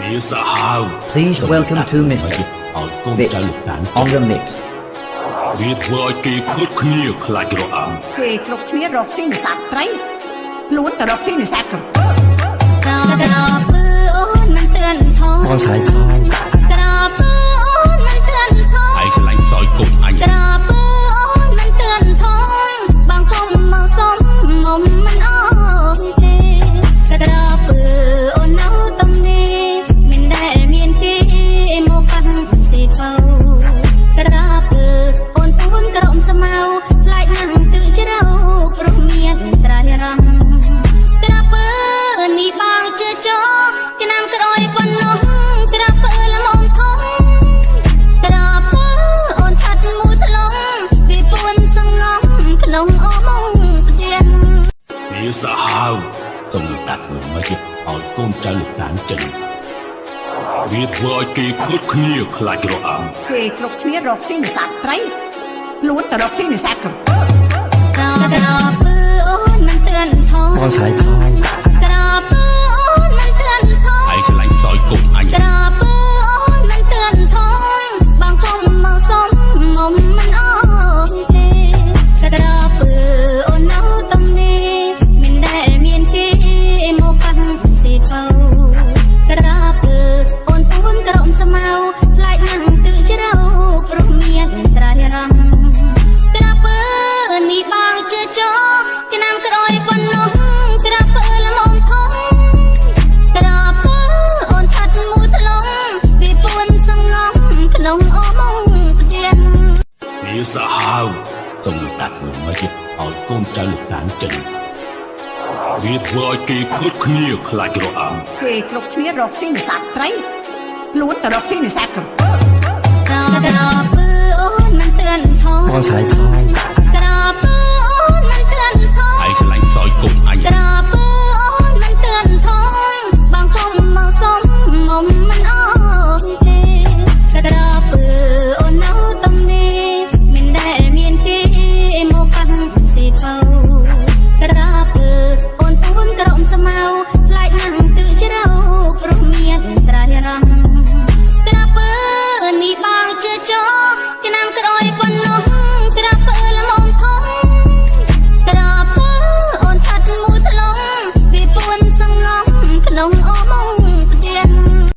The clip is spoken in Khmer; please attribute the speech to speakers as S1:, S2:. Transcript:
S1: វាសាហាវ
S2: Please welcome to Mr.
S1: ឲ្យកូន
S2: Vic
S1: ចៅលោកតាន
S2: on the mix.
S1: វាធ្វើឲ្យគេគ្រប់គ្នាខ្លាចរអាំ
S3: គេគ្រប់គ្នារកស៊ីនេសាទត្រីខ្លួនទៅរកស៊ីនេសាទក្រពើ
S4: ក្រពើអូនមិនទឿនថង
S5: បងស្រឡាញ់សយ
S4: ក្រពើអូនមិនទឿនថង
S1: ឯងស្រឡាញ់សោយកូនអញ
S4: ក្រពើអូនមិនទឿនថងបងគុំមកសុំមុំមិនអោយទេក្រពើអូននៅតំនេះមិនដែលមានគេមកប៉ះទេបើក្រពើអូនពួនក្រមស្មៅខ្លាចណាស់ទឹកជ្រៅព្រោះមានត្រៃរងក្រពើនេះបងជឿចោឆ្នាំក្រោយប៉ុណ្ណោះក្រពើល្មមធំក្រពើអូនឆាត់មូថ្លងពីពួនសងំក្នុងអមងផ្ទះ
S1: វាសាហាវសូមលោកតាធ្វើម៉េចឲ្យកូនចៅលោកតានចេញវាធ្វើឲ្យគេគ្រប់គ្នាខ្លាចរអាំ
S3: គេគ្រប់គ្នារកស៊ីនេសាទត្រីខ្លួនទៅរកស៊ីនេសាទក្រពើ
S4: ក្រពើអូនមិនទឿនថង
S5: បងស្រឡាញ់សយ
S4: ក្រពើអូនមិនទឿនថង
S1: ឯងស្រឡាញ់សោយកូនអញ
S4: ក្រពើអូនមិនទឿនថងបងគុំមកសុំមុំមិនអោយទេក្រពើអូននៅតំនេះមិនដែលមានគេមកប៉ះទេបើក្រពើអូនពួនក្រមស្មៅខ្លាចណាស់ទឹកជ្រៅព្រោះមានត្រៃរងក្រពើនេះបងជឿចោឆ្នាំក្រោយប៉ុណ្ណោះក្រពើល្មមធំក្រពើអូនឆាត់មូថ្លងពីពួនសងំក្នុងអមងផ្ទះ
S1: វាសាហាវសូមលោកតាធ្វើម៉េចឲ្យកូនចៅលោកតានចេញវាធ្វើឲ្យគេគ្រប់គ្នាខ្លាចរអាំ
S3: គេគ្រប់គ្នារកស៊ីនេសាទត្រីខ្លួនទៅរកស៊ីនេសាទក្រពើ
S4: ក្រពើអូនមិនទឿនថង
S5: បងស្រឡាញ់សយ
S4: ក្រពើអូនមិនទឿនថង
S1: ឯងស្រឡាញ់សោយកូនអញ
S4: ក្រពើអូនមិនទឿនថងបងគុំមកសុំមុំមិនអោយទេក្រពើអូននៅតំនេះមិនដែលមានគេមកប៉ះទេបើក្រពើអូនពួនក្រមស្មៅខ្លាចណាស់ទឹកជ្រៅព្រោះមានត្រៃរងក្រពើនេះបងជឿចោឆ្នាំក្រោយប៉ុណ្ណោះ